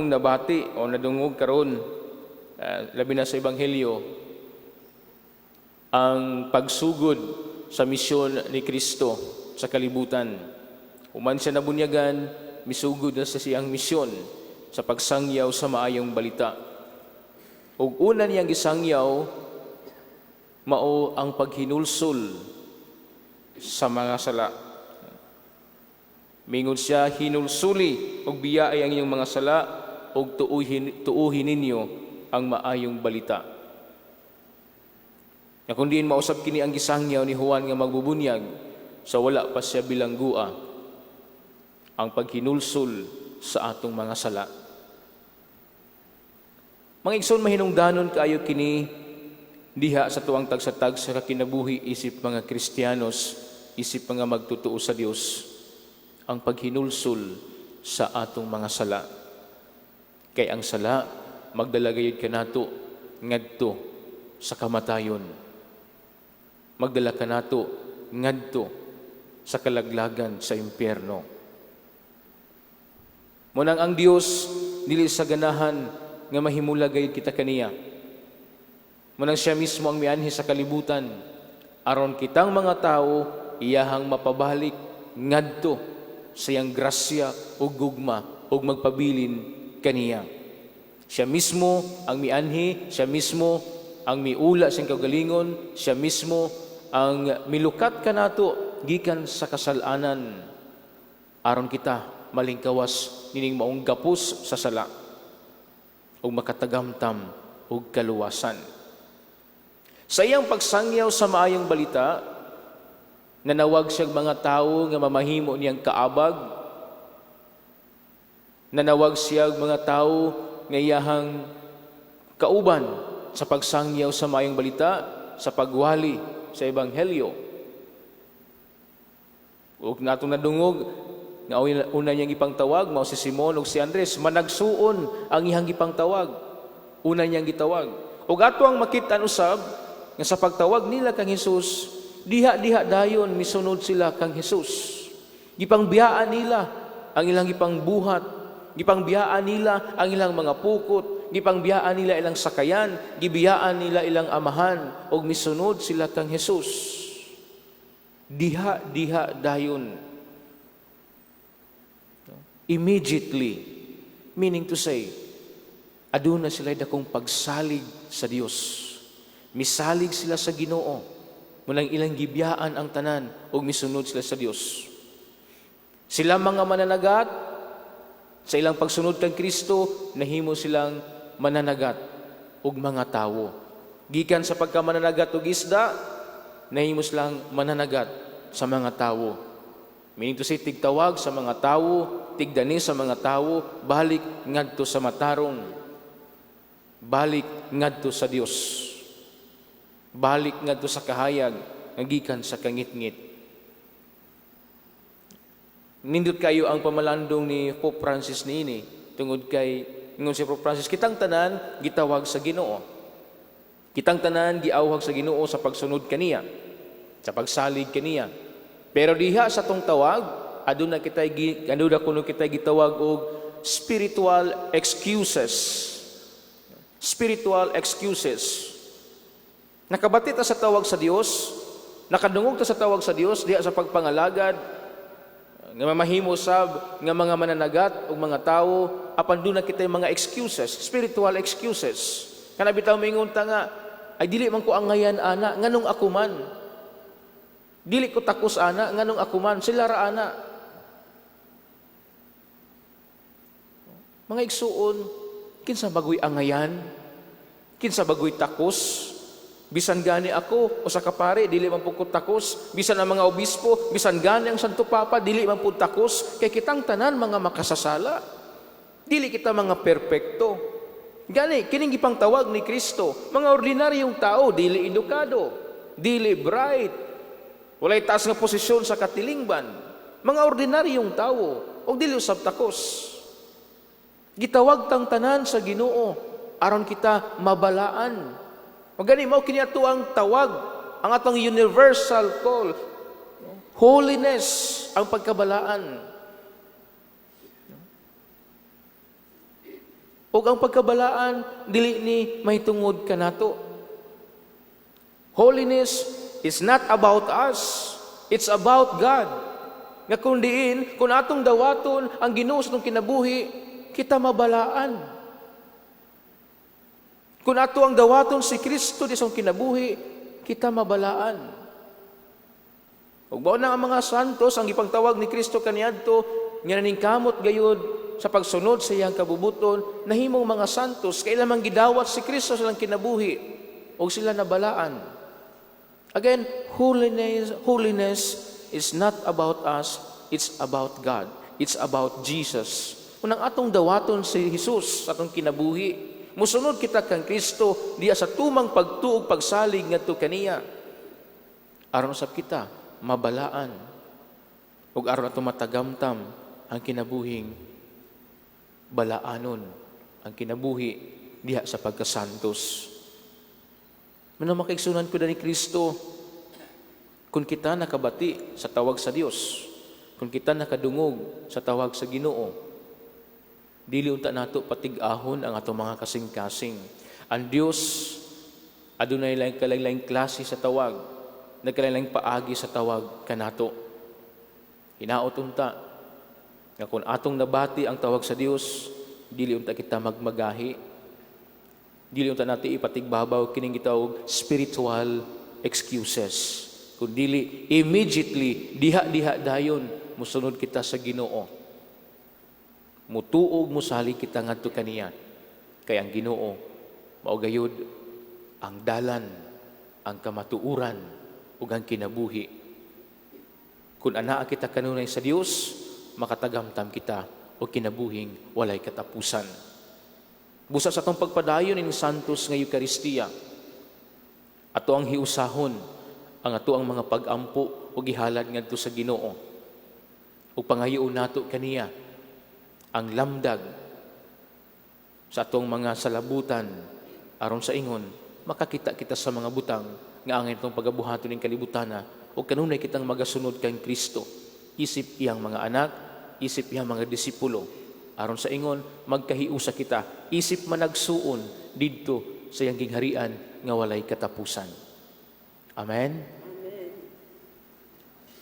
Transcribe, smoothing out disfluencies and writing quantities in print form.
Nabati o nadungog karon, labi na sa Ebanghelyo, ang pagsugod sa misyon ni Kristo sa kalibutan. Human siya nabunyagan, misugod na sa siyang misyon sa pagsangyaw sa maayong balita. Ug una niyang gisangyaw mao ang paghinulsol sa mga sala. Mingon siya, "Hinulsuli ug biyaay ang inyong mga sala ug tuuhin, tuuhin ninyo ang maayong balita." Nga kung diin mausab kini ang gisangyaw ni Juan nga magbubunyag sa wala pa siya bilanggua, ang paghinulsol sa atong mga sala. Mga igsoon, mahinungdanon kaayo kini diha sa tuang tagsa-tagsa ka kinabuhi isip mga Kristiyanos, isip mga magtutuo sa Dios, ang paghinulsol sa atong mga sala. Kay ang sala magdala gayud kanato ngadto sa kamatayon. Magdala kanato ngadto sa kalaglagan sa impyerno. Munang ang Dios dili sa ganahan nga mahimula gayud kita kaniya. Munang siya mismo ang mianhi sa kalibutan aron kitang mga tawo iyahang mapabalik ngadto sa iyang grasya ug gugma ug magpabilin kaniya. Siya mismo ang mianhi, siya mismo ang miula sa iyang kaugalingon, siya mismo ang milukat kanato gikan sa kasalanan aron kita malingkawas nining maong gapos sa sala ug makatagamtam og kaluwasan. Sa iyang pagsangyaw sa maayong balita, nanawag siyang mga tawo nga mamahimo niyang kaabag. Nanawag siya og mga tawo nga iyahang kauban sa pagsangyaw sa maayong balita, sa pagwali sa ebanghelyo. Ug natong nadungog nga una niyang ipangtawag mao si Simon ug si Andres, managsuon ang iyang gipangtawag. Una niyang gitawag. Ug ato ang makit-an usab nga sa pagtawag nila kang Hesus, diha-diha dayon misunod sila kang Hesus. Gipangbiyaan nila ang ilang gipangbuhat, gipangbiyaan nila ang ilang mga pukot, gipangbiyaan nila ilang sakayan, gibiyaan nila ilang amahan ug misunod sila kang Hesus. Diha diha dayon. Immediately, meaning to say, aduna sila dakong pagsalig sa Dios. Misalig sila sa Ginoo. Munang ilang gibiyaan ang tanan ug misunod sila sa Dios. Sila mga mananagat, sa ilang pagsunod kang Kristo, nahimo silang mananagat ug mga tawo. Gikan sa pagkamananagat og isda, nahimo silang mananagat sa mga tawo. Meaning to say, tigtawag sa mga tawo, tigdani sa mga tawo, balik ngadto sa matarong. Balik ngadto sa Dios. Balik ngadto sa kahayag nga gikan sa kangitngit. Nindot kayo ang pamalandong ni Pope Francis niini tungod kay ingon si Pope Francis, kitang tanan gitawag sa Ginoo. Kitang tanan giawhag sa Ginoo sa pagsunod kaniya, sa pagsalig kaniya. Pero diha sa tong tawag, aduna kuno kita gitawag og spiritual excuses. Spiritual excuses. Nakabati ta sa tawag sa Dios, nakadungog ta sa tawag sa Dios diha sa pagpangalagad, nga mamahimo sab nga mga mananagat ug mga tawo, apan duna kitay mga excuses, spiritual excuses. Kana bitaw moingon ta nga, "Ay, dili man ko angayan ana, nganong ako man? Dili ko takos ana, nganong ako man? Sila ra ana." Mga igsuon, kinsa bagoy angayan? Kinsa bagoy takos? Bisan gani ako usa ka pare, dili man pud ko takos. Bisan ang mga obispo, bisan gani ang Santo Papa, dili man pud takos, kay kitang tanan mga makasasala. Dili kita mga perpekto. Gani kining gipangtawag ni Kristo, mga ordinaryong tao, dili edukado, dili bright, walay taas nga posisyon sa katilingban, mga ordinaryong tao ug dili usab takos. Gitawag tang tanan sa Ginoo aron kita mabalaan. O gani mao kini ato ang tawag, ang atong universal call. Holiness ang pagkabalaan. Ug ang pagkabalaan dili ni mahitungod kanato. Holiness is not about us. It's about God. Nga kung diin, kung atong dawaton ang Ginoo sa atong kinabuhi, kita mabalaan. Kung ato ang dawaton si Kristo di sa atong kinabuhi, kita mabalaan. Ug mao na ang mga santos ang gipangtawag ni Kristo kaniadto nga naningkamot gayud sa pagsunod sa iyang kabubuton, nahimong mga santos kay ilang gidawat si Kristo sa ilang kinabuhi ug sila nabalaan. Again, holiness is not about us, it's about God. It's about Jesus. Kung ang atong dawaton si Jesus sa atong kinabuhi, musunod kita kang Kristo diya sa tumang pagtuo ug pagsalig ngadto kaniya. Aron usab kita mabalaan ug aron ato matagamtam ang kinabuhing balaanon, ang kinabuhi diha sa pagkasantos. Mao mga kaigsuonan ko ni Kristo, kung kita nakabati sa tawag sa Dios, kung kita nakadungog sa tawag sa Ginoo, dili unta nato patig-ahon ang atong mga kasing-kasing. Ang Dios adunay laing kalain klase sa tawag, nagkalain paagi sa tawag kanato. Hinaot unta nga kung atong nabati ang tawag sa Dios, dili unta kita magmagahi. Dili unta natin ipatigbabaw kining gitawag spiritual excuses. Kung dili immediately diha-diha dayon musunod kita sa Ginoo. Mutuo ug musalig kita ngadto kaniya. Kay ang Ginoo mao gayud ang dalan, ang kamatuoran ug ang kinabuhi. Kung anaa kita kanunay sa Dios, makatagamtam kita og kinabuhing walay katapusan. Busa sa atong pagpadayon ning Santos nga Eukaristiya, ato ang hiusahon ang ato ang mga pag-ampo ug gihalad ngadto sa Ginoo. Ug pangayoon nato kaniya ang lamdag sa atong mga salabutan aron sa ingon makakita kita sa mga butang nga angay atong pagabuhaton ning kalibutana ug kanunay kitang magasunod kang Kristo isip iyang mga anak, isip iyang mga disipulo, aron sa ingon magkahiusa kita isip managsuon didto sa iyang gingharian nga walay katapusan. Amen.